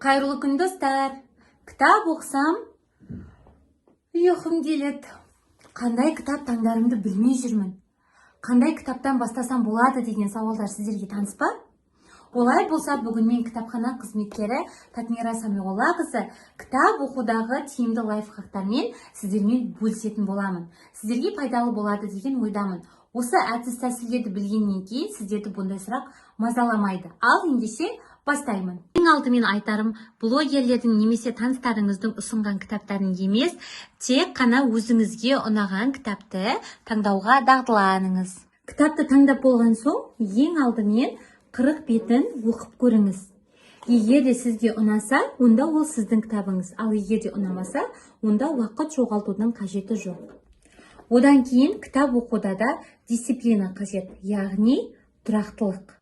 Қайырлы күн, достар! Кітап оқысам, ұйқым келеді. Қандай кітап таңдарымды білмей жүрмін. Қандай кітаптан бастасам болады деген сауалдар сіздерге таныс па? Олай болса, бүгін мен, кітапхана қызметкері Татмира Самиғоллақызы, кітап оқудағы тиімді лайфхактармен сіздермен бөлісетін боламын. Сіздерге пайдалы болады деген ойдамын. Осы әдіс тәсілдерді білгеннен кейін сіздерді бұндай сұрақ мазаламайды. Ал ендеше, бастаймын. Ең алдымен айтарым: блогерлердің немесе таныстарыңыздың ұсынған кітаптарын емес, тек қана өзіңізге ұнаған кітапты таңдауға дағдыланыңыз. Кітапты таңдап болған соң, ең алдымен 40 бетін оқып көріңіз. Егер де сізге ұнаса, онда ол сіздің кітабыңыз, ал егер де ұнамаса, онда уақыт жоғалтудың қажеті жоқ. Одан кейін кітап оқуда да дисциплина қажет, яғни тұрақтылық.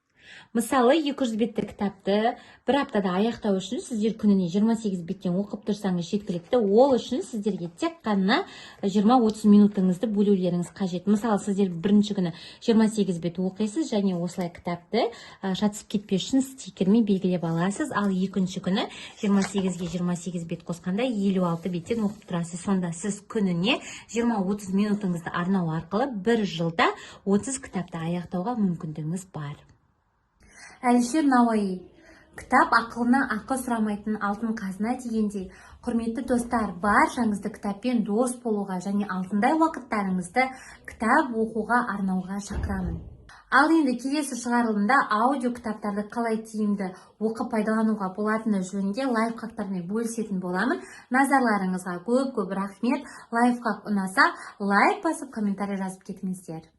Мысалы, 200 беттік кітапты бір аптада аяқтау үшін сіздер күніне 28 беттен оқып тұрсаңыз, жеткілікті. Ол үшін сіздерге тек қана 20-30 минутыңызды бөлулеріңіз қажет. Мысалы, сіздер бірінші күні 28 бет оқисыз және осылай кітапты шатысып кетпес үшін стикермен белгілеп аласыз. Ал екінші күні 28-ге 28 бет қосқанда, 56 беттен оқып тұрасыз. Сонда сіз күніне 20-30 минутыңызды арнау арқылы бір жылда 30 кітапты аяқтауға мүмкіндігіңіз бар. Әлішер Науаи: «Кітап – ақылына ақы сұрамайтын алтын қазына» дегендей, құрметті достар, баршаңызды кітаппен дос болуға және алтындай уақыттарыңызды кітап оқуға арнауға шақырамын. Ал енді келесі шығарылымда аудио кітаптарды қалай тиімді оқып пайдалануға болатыны жөнінде лайфхактармен бөлісетін боламын. Назарларыңызға көп көп рахмет! Лайфхак ұнаса, лайк басып, комментарий жазып кетіңіздер.